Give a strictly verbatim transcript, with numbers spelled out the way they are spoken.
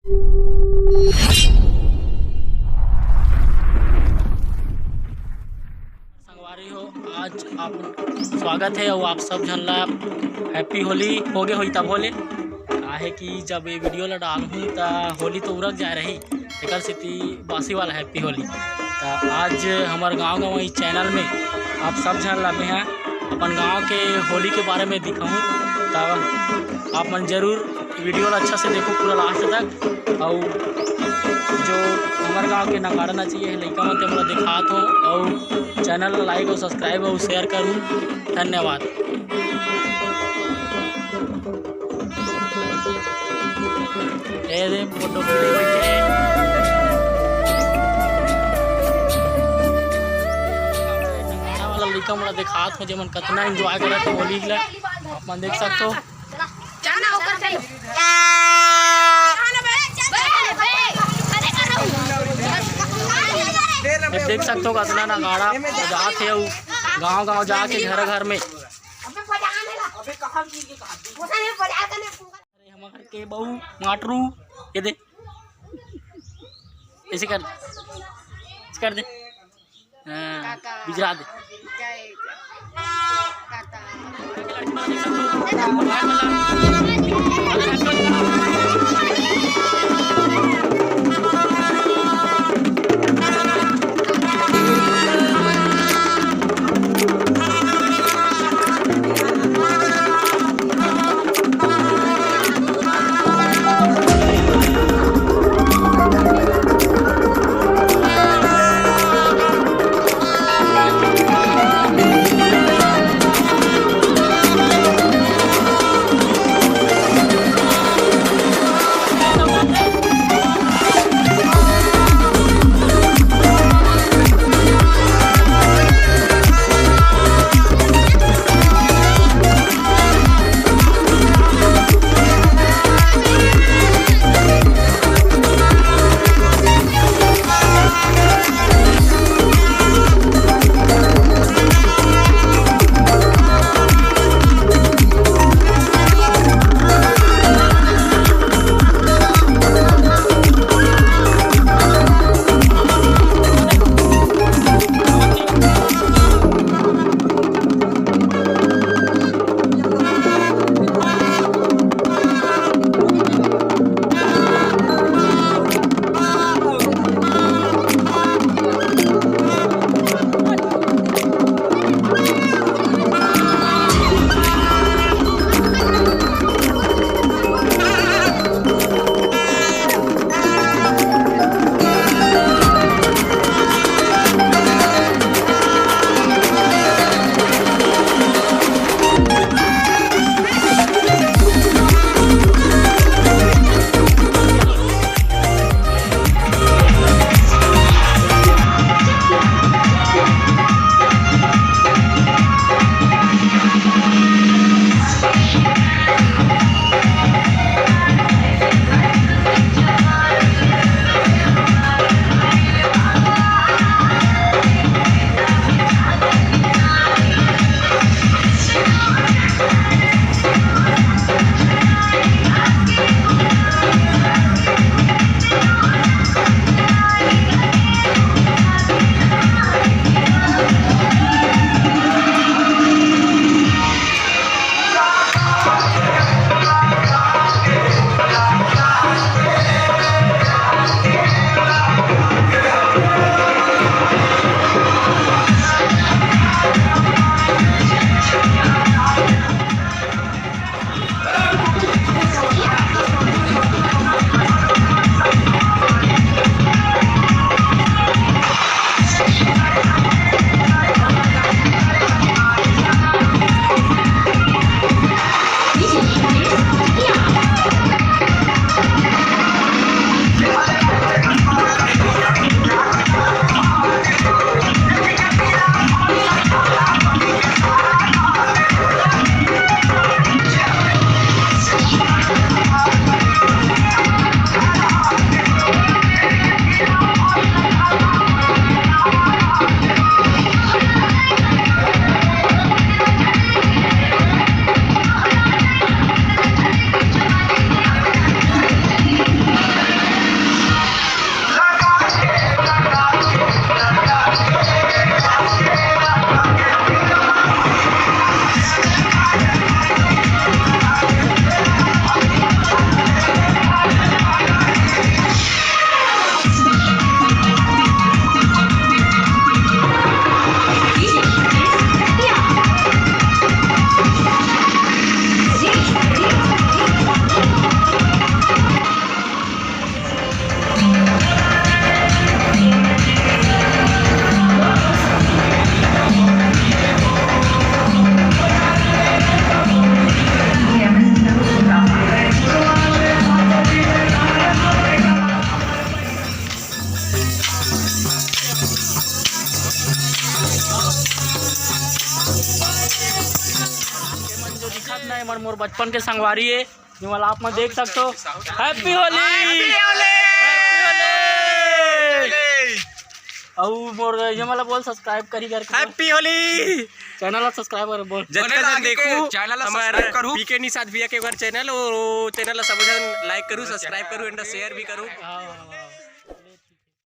संगवारी हो, आज आप स्वागत हे अउ आप सब झन ला Happy होली। होगे होही तभो ले, काहे कि जब ये video ला डालहूँ त होली तो उरक जाए रही, एकर सेती बासी वाला Happy होली। त आज हमर गाँव गंवई channel में आप सब झन ला मेहा अपन गाँव के होली के बारे में दिखाहूँ। त आप मन जरूर video ला अच्छा से देखो पूरा last तक। अउ जो हमर गाँव के नगाड़ा नचइया हे लइका मन, ते मोला दिखात हो, अउ channel ला like अउ subscribe अउ share करू। धन्यवाद। ए दे photo खींचे बइठे हे। नगाड़ा वाला लइका मोला दिखात हो, जेमन कतना enjoy करत हे होली ला, आप मन देख सकत हो। जाना ओकर चलो। ये देख सकत हो कतना नगाड़ा बजात हे अउ गाँव गाँव जाके घर घर में। अरे हमर के बहू माटरू, ये दे, ऐसे कर, ऐसे कर दे। हाँ, काका। बिजरा दे। जय काका। मोर बचपन के संगवारी हे, जेमन आप मन देख सकथो। Happy Holi। Happy Holi। अउ मोर ये वाला बोल, subscribe करी करके बोल। Happy Holi। Channel ला subscribe कर बोल। जतका झन देखू, channel ला subscribe करू। पीके निषाद भैया के एक बार channel, ओ channel ला सब झन like करू, subscribe करू and share भी करू। हाँ।